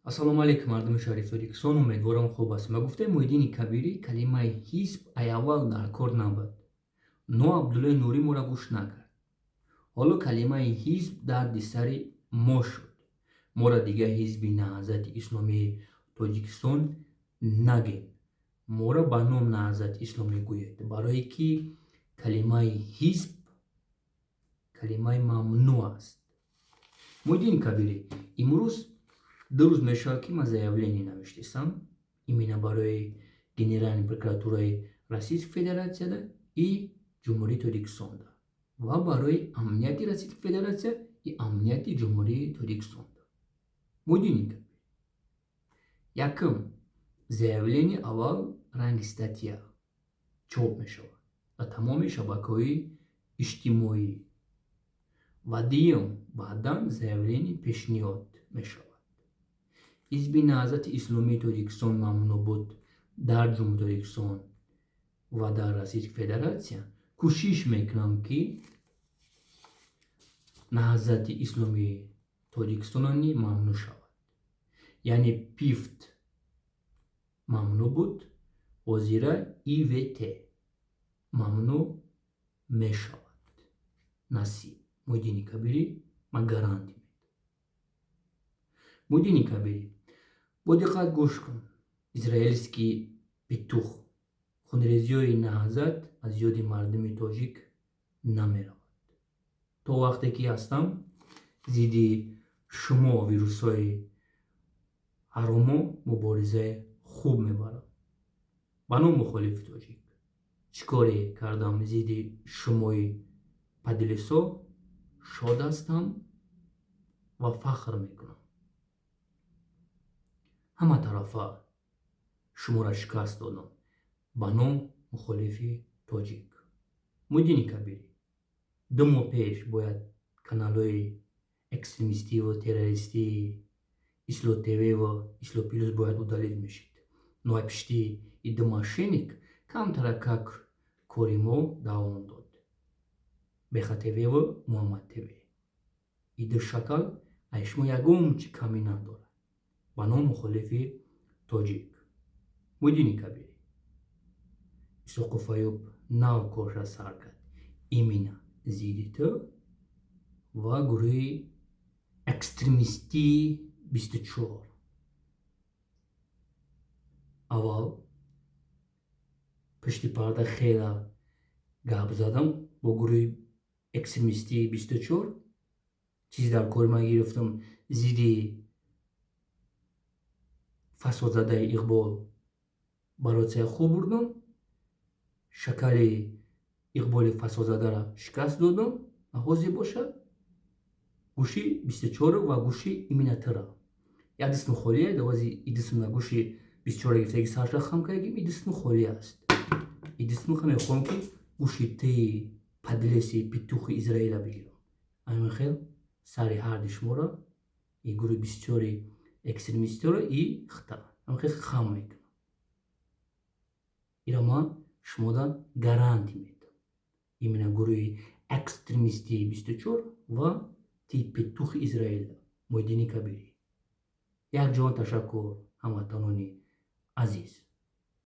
Ассалому алайкум, мардуми шариф Тоҷикистон, умедворам, хуб аст. Ба гуфтаи Муҳиддини Кабирӣ, калимаи ҳизб ай аввал дар кор набуд, но Абдуллои Нурӣ моро гӯш накард. Ҳоло калимаи ҳизб дарди сари мо шуд. Моро дигар Ҳизби Наҳзати Исломии Тоҷикистон нагем, моро ба ном Наҳзати Исломӣ гӯед, барое ки калимаи ҳизб калимаи мамнӯъ аст. Муҳиддини Кабирӣ, имрӯз 2 рӯз мешавад, ки ман заявление навиштесам именно барои Генеральной прокуратураи Российской Федерацияда и Ҷумҳурии Тоҷикистонда ва барои амнияти Российской Федерация и амнияти Ҷумҳурии Тоҷикистонда. Муҳиддини Кабирӣ, якум заявление аввал ранги статья чоп мешавад дар тамоми шабакаҳои иҷтимоӣ ва дуюм, баъдан заявление пешниҳод мешавад. Ҳизби Наҳзати Исломии Тоҷикистон мамнӯъ буд дар Ҷумҳурии Тоҷикистон ва дар Российской Федерация. Кӯшиш мекунам, ки Наҳзати Исломии Тоҷикистонани мамнӯъ шавад. Яъне ПИВТ мамнӯъ буд, ҳозира ИВТ мамнӯъ мешавад. Насиб, Муҳиддини Кабирӣ, ман гарантия медиҳам. Муҳиддини Кабирӣ, бо диққат гӯш кун. Израильский петух, хунрезиҳои Наҳзат аз ёди мардуми тоҷик намеравад. То вақте ки ҳастам, зидди шумо, вирусҳои ҳаромо, муборизаи хуб мебарам. Ба ном мухолифи тоҷик чӣ коре кардам зидди шумои подлецо, шод ҳастам ва фахр мекунам. Ҳама тарафа шуморо шикаст додам ба ном мухолифи тоҷик. Муҳиддини Кабирӣ, 2 моҳ пеш бояд каналҳои экстремистиву террористии Исло ТВ ва Исло Плюс бояд удалить мешид. Но ай пишти и ду мошенник камтара как кори мо давом дод. Беха ТВ ва Муҳаммад ТВ. И ду шакал ай шумо ягон чи камӣ надорад ба ном мухолифи тоҷик. Муҳиддини Кабирӣ, Исоқов Аюб нав корша сар кард именно зидди ту ва гурӯҳи экстремистии 24. Аввал пушти парда хела гап задам бо гурӯҳи экстремистии 24, чизе дар кори ман гирифтам, зидди фасодзадаи Иқбол баротсия хуб бурдам, шакали Иқболи фасодзадаро шикаст додам. Ҳозир бошад, гӯши 24 ва гӯши именно тура як дистм холия давази и дистм гӯши 24 гирифтаги сарша хам кардагим, и дистм холӣ аст. И дистм мехоҳам, ки гӯши тии подлец и петух и Израила бигирам. Ҳамин хел сари ҳарди шуморо и гурӯҳи 24-и экстремистиро и хта ҳамин хел хам мекунам. Ира ман шумода гарантия медиҳам, именно гурӯҳи экстремистии 24 ва ти петух и Израила. Муҳиддини Кабирӣ, як ҷаҳон ташаккур, ҳамватанони азиз.